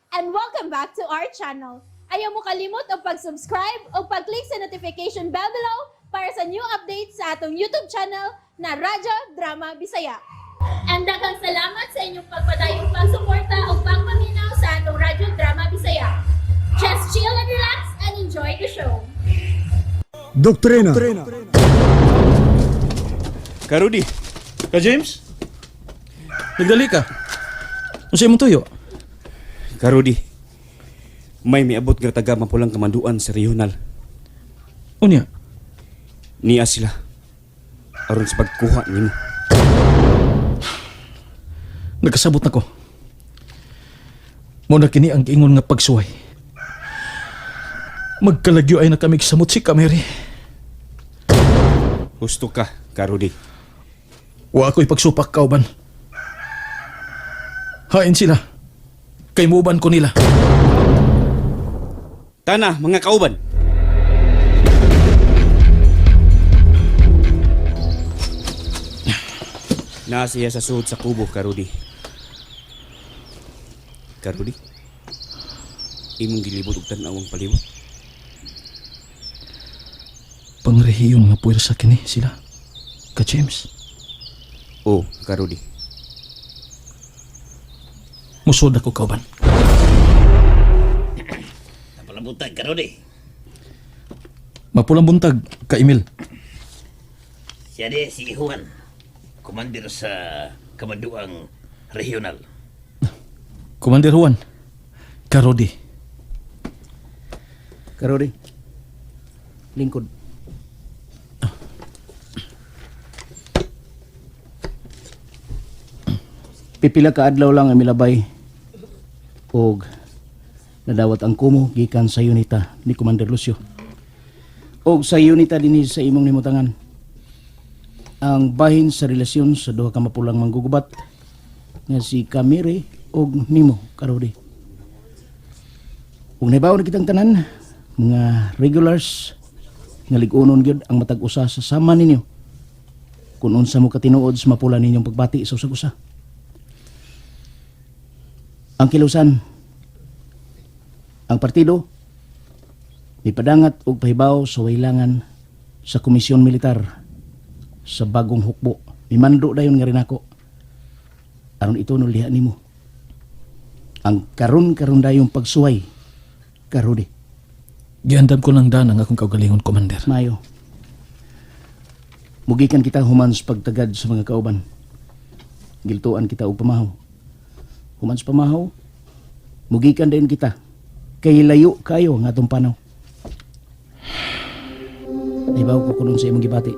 And welcome back to our channel. Ayaw mo kalimot og pag-subscribe o pag-click sa notification bell below para sa new updates sa atong YouTube channel na Radyo Drama Bisaya. And daghang salamat sa inyong pagpadayong pagsuporta o pagpaminaw sa atong Radyo Drama Bisaya. Just chill and relax and enjoy the show. Doktrina. Karudi. Ka James? Nagdali ka. Unsa imong tuyo? Karudi. May miabot nga taga mapulang kamanduan sa regional. Unya. Niya sila. Aron sa pagkuha nimo. Nagkasabot na ko. Mo na kini ang giingon nga pagsuway. Magkalagyo ay na kami samot si Kameri. Husto ka, Karudi. Wa ako'y pagsupak kauban. Hain sila. Kay muban ko nila. Tana, mga kauban. Naa siya sa suod sa kubo, Karudi. Karudi? Imong gilibot og tan-aw ang palibot. Pangrehiyon nga puwersa kini sila. Ka James. Oh, Karudi. Musod ako kauban. Napalabuntag ka ron eh. Mapulang buntag ka Emil. Siya di si Juan, commander sa Kamanduang Regional. Commander Juan. Karodi. Karodi. Lingkod. Pipila ka adlaw lang ang milabay og nadawat ang kumo gikan sa unita ni Commander Lucio. Og sa unita dinhi sa imong nimutangan. Ang bahin sa relasyon sa duha ka mapulang manggugubat nga si Kamire og nimo Karodi. Ug nahibaw na kitang tanan, mga regulars nga lig-unon gyud ang matag usa sa sama ninyo. Kung unsa mo katinuod sa mapula ninyong pagbati sa usag usa. Ang kilusan, ang partido mipadangat og pahibaw sa wailangan sa komisyon militar sa bagong hukbo. Mimando dayon nga rin ako. Aron ito diha nimo. Ang karon-karon dayong pagsuway, Karudi. Giandam ko lang dan ang akong kaugalingon, Commander. Mayo. Mugikan kita human sa pagtagad sa mga kauban. Giltuan kita og pamahaw. Human sa pamahaw, mugikan din kita. Kay layo kayo nga atong panaw. Ibaw ko kunon sa imong gibati.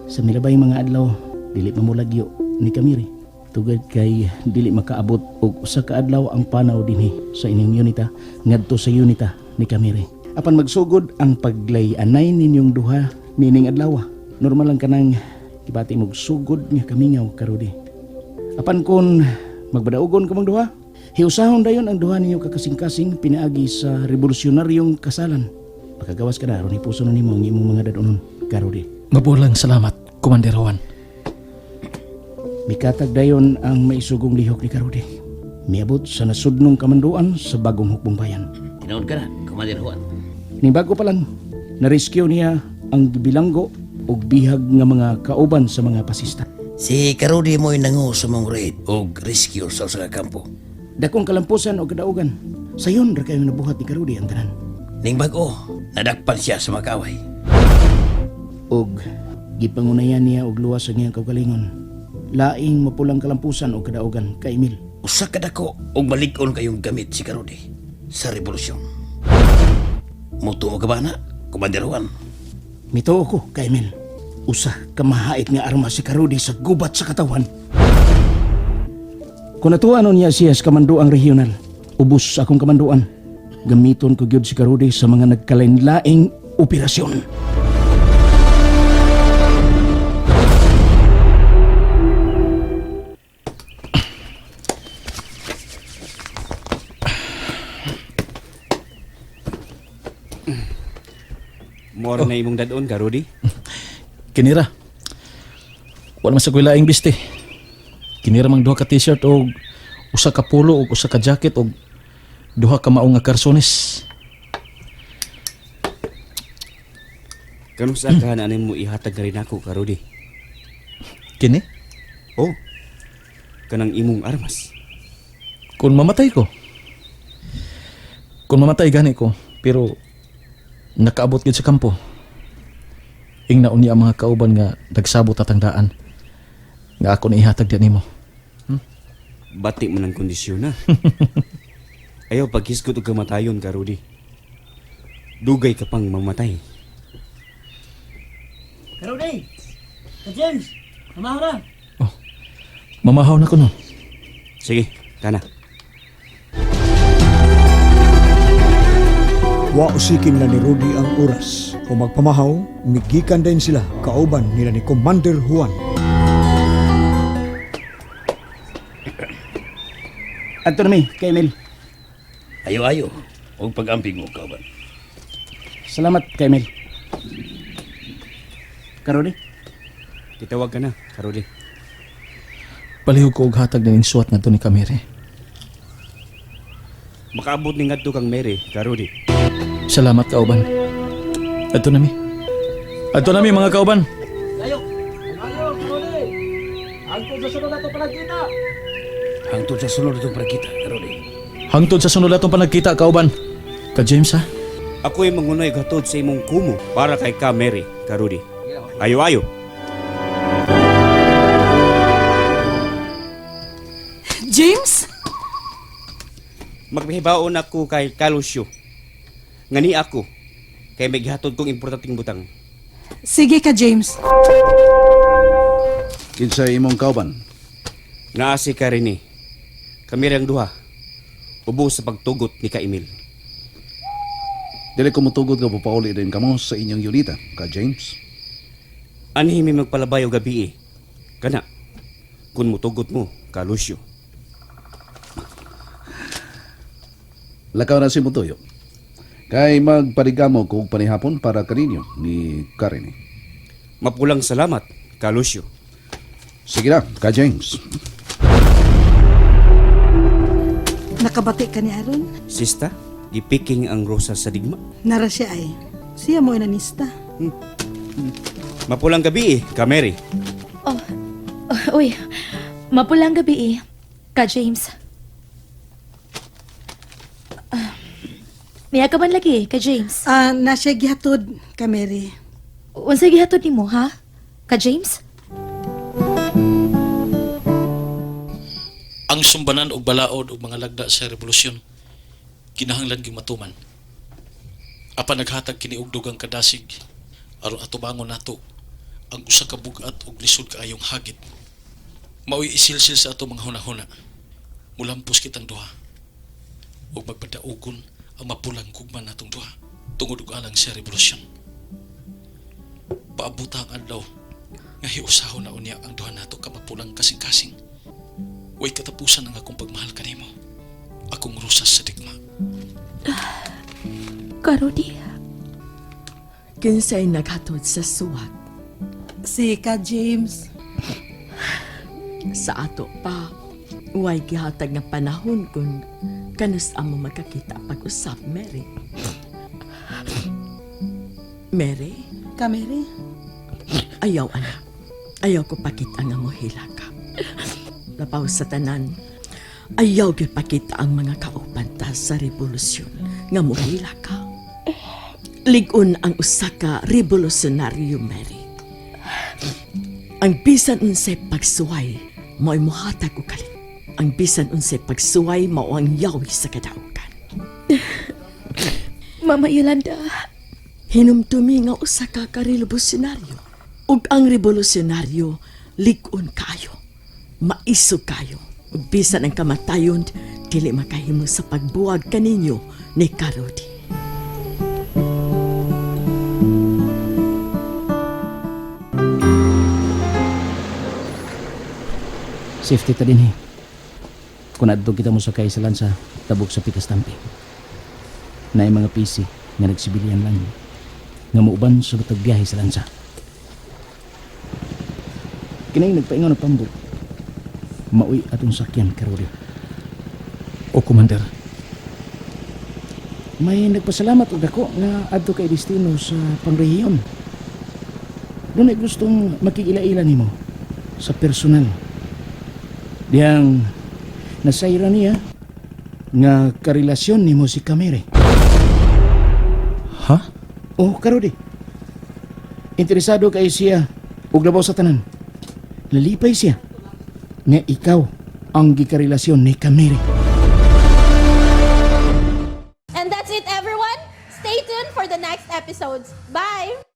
Sa milabay mga adlaw, dili mamulagyo ni Kamiri. Tugad kay dili makaabot og usa ka adlaw ang panaw dinhi sa inyong unita ngadto sa unita ni Kamiri. Apan magsugod ang paglay-anay ninyong duha nining adlaw. Normal lang kanang gibati mog sugod nga kamingaw, Karudi. Apan kon magbadaugon kamong duha, hiusahon dayon ang duha ninyo kakasing-kasing pinaagi sa revolusyonaryong kasalan. Makagawas ka na aron hipuson na nimo ang imong mga dadonon, Karudi. Mabulang salamat, Commander Juan. Mikatag dayon ang maisugong lihok ni Karudi. Miabot sa nasudnong kamanduan sa bagong hukbong bayan. Tinuod ka na, Commander Juan. Ni bago pa lang, na-rescue niya ang bilanggo ug bihag nga mga kauban sa mga pasista. Si Karudi mo'y nangu sa mong raid og rescue sa usa ka kampo. Dakong kalampusan o kadaugan. Sayon ra kayo nabuhat ni Karudi ang tanan. Ning bag-o, nadakpan siya sa mga kaaway. Og gipangunayan niya og luwas ang iyang kaugalingon. Laing mapulang kalampusan o kadaugan ka Emil. Usa ka dako og malig-on kayong gamit si Karudi sa revolusyon. Mutuo ka ba na, Commander Juan? Mituo ko ka Emil. Usa ka mahait nga arma si Karudi sa gubat sa katawan. Kung natuwa niya siya sa kamanduang regional, ubos sa akong kamanduan. Gamiton ko gyud si Karudi sa mga nagkalain-laing operasyon. Mora na imong dadon, Karudi. Kinira. Wala man sa ko'y laing biste. Kinira mang duha ka t-shirt og usa ka polo og usa ka jacket og Duha ka mao nga karsones. Kanus ka na mo ihatag na rin ako, Karudi? Kini? Oh, kanang imong armas. Kung mamatay ko. Kung mamatay gani ko, pero nakaabot gid sa kampo. Ingna unya ang mga kauban nga nagsabot atang daan. Nga ako na ihatag di nimo. Bati man ang kondisyon na. Ayaw paghisgot og kamatayon, Karudi. Dugay ka pang mamatay. Karudi! Ka James! Mamahaw na! Oh, mamahaw na ko no. Sige, kana. Wa usikin na ni Rudy ang oras. Kung magpamahaw, migikan din sila kauban nila ni Commander Juan. Adto na mi, kay Emil. Ayo-ayo. Og pag-amping mo, kauban. Salamat kay Emil. Karodi, Gitawag ka na, Karudi. Palihog ko og hatag na ning suwat ngadto ni Kamere. Makaabot ni ngadto kang Mary, Karudi. Salamat kauban. Adto na mi. Adto na mi mga kauban. Ayo! Ayo, Karudi! Hangtod sa sunod nato palagkita! Hangtod sa sunod itong pagkita, Karudi. Hangtod sa sunod atong panagkita kauban. Ka James ha. Ako'y mangunay gatod sa imong kumo para kay ka Mary, Karudi. Ayo-ayo. James? Magpahibaon ako kay Kalusyo. Ngani ako kay may gihatod kong importanteng butang. Sige ka, James. Kinsay imong kauban? Naa si Karini. Kami rang duha. Ubo sa pagtugot ni ka Emil. Dili ko mutugod nga papauli din kamo sa inyong yunita, ka James. Anhi mi magpalabay og gabi eh. Kana. Kung mutugot mo, Kalusyo. Lakaw na si Mutuyo. Kay magparigamo kog panihapon para kaninyo ni Karini. Mapulang salamat, Kalusyo. Sige na, ka James. Nakabati ka ni Aaron? Sista, gipiking ang rosa sa digma. Nara siya ay. Siya mo inanista. Mapulang gabi eh, ka Mary. Oh, oh, uy, mapulang gabi eh. Ka James. Ah, niya ka man lagi, ka James. Ah, na siya gihatod ka Mary. Unsay gihatod nimo, ha? Ka James? Ang sumbanan og balaod og mga lagda sa revolusyon kinahanglan gyud matuman. Apan naghatag kini og dugang kadasig aron atubangon nato ang usa ka bug-at og lisod kaayong hagit. Maoy isilsil sa ato mga hunahuna. Mulampos kitang duha ug magpadaugon ang mapulang gugma natong duha tungod og alang sa revolusyon. Paabuta ang adlaw nga hiusahon na unya ang duha nato ka mapulang kasing-kasing. Way katapusan ang akong pagmahal kanimo. Akong rusas sa digma. Karodi. Kinsay naghatod sa suwat Si ka James. sa ato pa. Way gihatag nga panahon kung kanus amo magkakita pag-usap, Mary. Mary, Ka Mary? ayaw anak. Ayaw ko pakita nga mohila ka. Labaw sa tanan, ayaw gyud pakita ang mga kauban ta sa revolusyon nga mohila ka. Lig-on ang usa ka revolusyonaryo, Mary. Ang bisan unsay pagsuway, mao'y mohatag og kalit. Ang bisan unsay pagsuway, mao ang yawi sa kadaugan. Mama Yolanda. Hinumdumi nga usa ka ka revolusyonaryo. Ug ang revolusyonaryo lig-on kayo, maisog kayo. Ug bisan ang kamatayon dili makahimo sa pagbuwag kaninyo ni Karodi. Safety ta din eh. Kung adto kita mo sakay sa lansa, tabok sa pikas tampi. Naay mga PC nga nagsibilian lang. Nga muuban sa batag biyahe sa lansa. Kinay nagpaingon og pambot. Maoy atong sakyan karodi. O Commander, May nagpasalamat og dako nga adto kay destino sa pangrehiyon. Dunay gustong makig-ila-ila nimo sa personal. Diyang nasayra niya nga karelasyon nimo si Kamere. Ha? Oh, Karodi. Interesado kay siya og labaw sa tanan. Lalipay siya nga ikaw ang gikarelasyon ni Kamere. And that's it, everyone. Stay tuned for the next episodes. Bye!